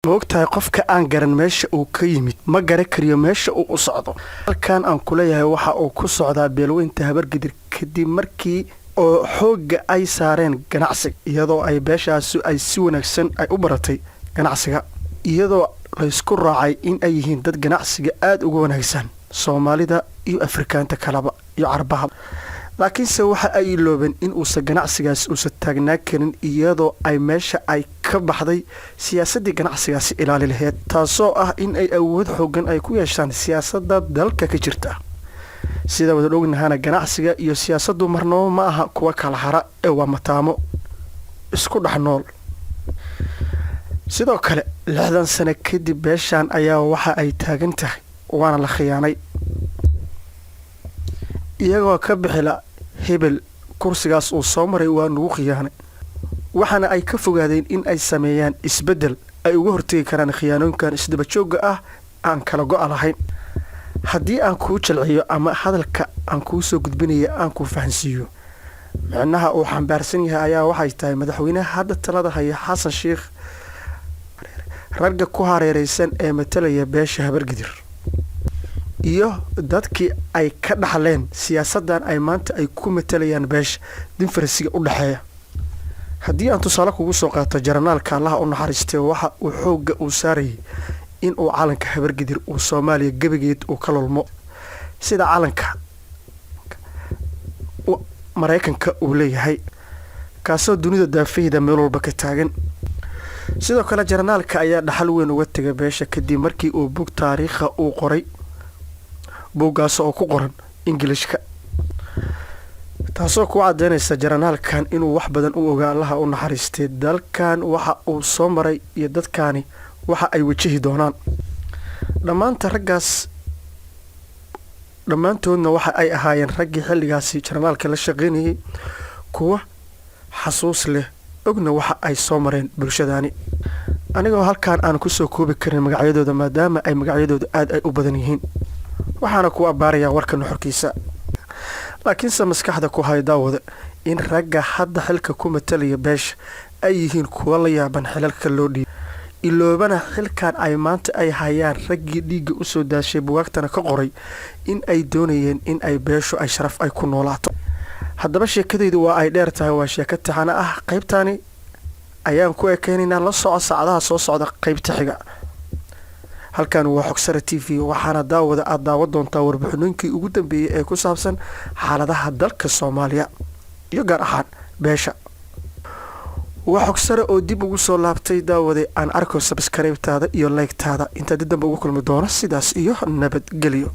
Ma ogtahay, qofka aan garan meesha uu ka yimid ma garan kariyo meesha uu u socdo. Halkan aan kuleeyahay waxa uu ku socdaa beelweynta Habargidir kadib markii oo xoogga ay saareen ganacsiga, iyadoo ay beeshaasi ay si wanaagsan ay u baratay ganacsiga, iyadoo laysku raacay in ay yihiin dad ganacsiga aada uga wanaagsan Soomaalida iyo Afrikaanta kaleba iyo Carabaha. Laakiinse waxa ay iloobeen in uusan ganacsigaasi uusan taagnaa karin iyadoo ay meesha ay ka baxday siyaasaddii ganacsigaasi ilaali laheyd, taasoo ah in ay awood xoogan ay ku yeeshaan siyaasadda dalka ka jirta. Sida wada ognahana, ganacsiga iyo siyaasaddu marnabo ma aha kuwa kala hara ee waa mataamo isku dhex nool. Sidoo kale, 60 sano kadib beeshan ayaa waxa ay taagan tahay waana la khiyaanay, iyagoo ka bixila hebel kursigaas uu soo maray waa nagu khiyaanay. Waxaana ay ka fogaadeen in ay sameeyaan isbeddel ay uga hortegi karaan khiyaanooyinkan isdaba joogga ah aan kala go'a lahayn. Haddii aan kuu jalciyo ama hadalka aan kuu soo gudbinaya aan kuu fahansiiyo micnaha uu xambaarsan yahay, ayaa waxay tahay madaxweynaha hadda talada haya, Xasan Sheikh, ragga ku hareereysan ee matalaya beesha Habargidir iyo dadkii ay ka dhaxleen siyaasaddan ay maanta ay ku matalayaan beesha difference-ga u dhexeeya. Haddii aan tusaale kugu soo qaato, jaranaalka, Allaha u naxariistay, waxa uu xoogga uu saarayay in uu calanka Habargidir uu Soomaaliya gebigeed uu ka lulmo, sida calanka Maraykanka uu leeyahay, kaasoo dunida daafahida meel walba ka taagan. Sidoo kale, jaranaalka ayaa dhaxal weyn uga tegay beesha kadib markii uu bug taariikha uu qoray, buuggaas oo ku qoran Ingilishka, taasoo ku cadeynaysa jaranaalkan inuu wax badan u ogaa, Allaha u naxariistay, dalkan waxa uu soo maray iyo dadkaani waxa ay wajahi doonaan. Dhammaanta raggaas dhammaantoodna waxa ay ahaayeen raggii xilligaasi jaranaalka la shaqeynayay, kuwa xasuus leh, ogna waxa ay soo mareen bulshadaani, anigoo halkan aan kusoo koobi karin magacyadooda, maadaama ay magacyadooda aada ay u badan yihiin. Waxaana ku abbaarayaa warka nuxurkiisa. Laakiinse maskaxda ku hay, daawada, in ragga hadda xilka ku matalaya beesha ay yihiin kuwa la yaaban xilalka loo dhiibay, iloobana xilkan ay maanta ay hayaan raggii dhiigga usoo daashay, bugaagtana ka qoray in ay doonayeen in ay beeshu ay sharaf ay ku noolaato. Haddaba sheekadaydu waa ay dheer tahay, waa sheeko taxano ah. Qaybtani ayaan ku ekeynaynaa. La soco saacadaha soo socda qaybta xiga. Halkan waa Xogsara TV, waxaana daawada aada daawan doontaa warbixinooyinkii ugu dambeeyey ee ku saabsan xaaladaha dalka Soomaaliya iyo gaar ahaan beesha. Waa Xogsare oo dib ugu soo laabtay. Daawade, aan arko subscribe-taada iyo like-taada. Intaa dib dambe ugu kulmi doono, sidaas iyo nabadgelyo.